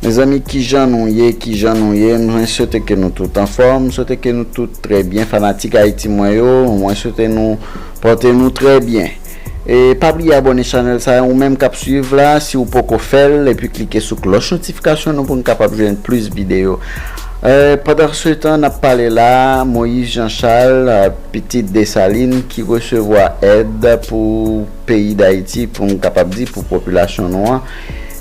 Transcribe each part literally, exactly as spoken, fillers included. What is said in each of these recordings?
Mezanmi, kijan nou ye, kijan nou ye? Mwen swete ke nou tout anfòm, mwen swete ke nou tout trè byen, fanatik Ayiti mwen yo, mwen swete nou pòte nou trè byen. E pa bliye abòne chanèl sa, ou menm k ap swiv la, si w poko fè l, epi klike sou klòch notifikasyon nou pou n kapab jwenn plis videyo. E, pandan se tan, n ap pale la, Moïse Jean Charles, e, pitit Desalin, ki resevwa èd pou peyi Dayiti, pou n kapab di, pou popilasyon nou an,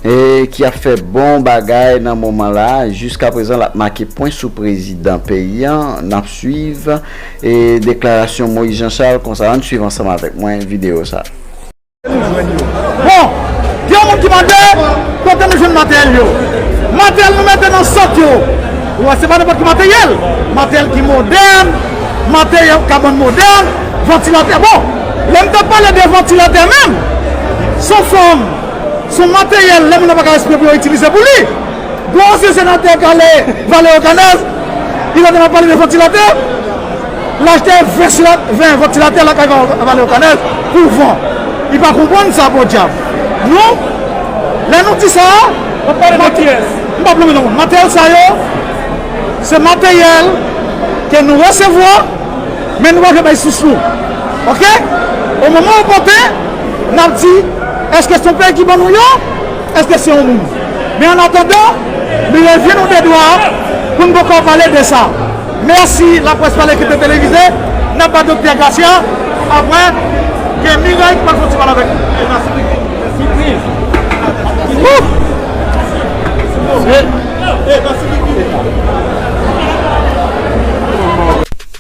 e ki ap fè bon bagay nan moman la. Jiska prezan, l ap make pwen sou prezidan peyi an. N ap swiv, e, deklarasyon Moïse Jean Charles konsa. Ann swiv ansanm avèk mwen videyo sa. Bon, gen yon moun ki mande kote nou jwenn materyèl yo. Materyèl nou mete nan sant yo. Ou wè, se pa nenpòt ki materyèl. Materyèl ki modèn, materyèl kabann modèn, vantilatè. Bon, lè m t ap pale de vantilatè menm, se yon fòm, se yon materyèl lè moun nan pa ka respire pou yo itilize pou li. Gwo ansyen senatè k ale Vale Okanèz, li tande m ap pale de vantilatè, l achte ven sila-, ven vantilatè lakay Vale Okanèz pou van. Li pa konprann sa, podyab. Nou, lè nou di sa, m ap pale de kiyès? M p ap nonmen non. Materyèl sa yo, se materyèl ke nou resevwa, men nou pa vle bay sous nou. Oke? O moman opòten, n ap di, èske se yon peyi ki ban nou yo? Èske se yon moun? Men an atandan, nou leve nou de dwa pou n poko pale de sa. Mèsi, Laprès Pale, ki te televize. N ap ba Doktè Gracia, apre, gen Miray ki pral fè yon ti pale avèk nou. Sipriz. Wouh!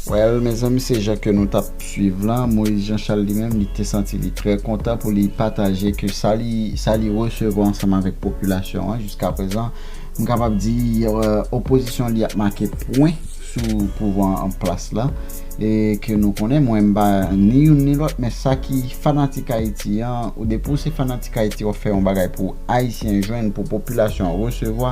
Well, mezanmi, se jan ke nou t ap swiv la, Moïse Jean Charles li menm, li te santi li trè kontan pou li pataje ke sa li, sa li resevwa ansanm avèk popilasyon an jiska prezan. M kapab di, e, opozisyon li ap make pwen sou pouvwa an plas la. E ke nou konnen, mwen m pa ni youn ni lòt, men sa ki fanatik Ayiti an, ou depi w se fanatik Ayiti, w ap fè yon bagay pou Ayisyen jwenn, pou popilasyon an resevwa,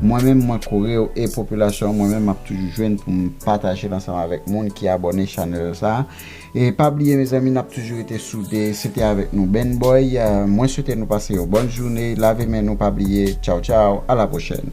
mwen menm, mwen kore w, e popilasyon an, mwen menm, m ap toujou jwenn pou m pataje l ansanm avèk moun ki abòne chanèl sa. E pa bliye, mezanmi, n ap toujou rete soude. Se te avèk nou, Ben Boy. E, mwen swete nou pase yon bòn jounen. Lave men nou, pa bliye. Tchaw, tchaw. A la pwochèn.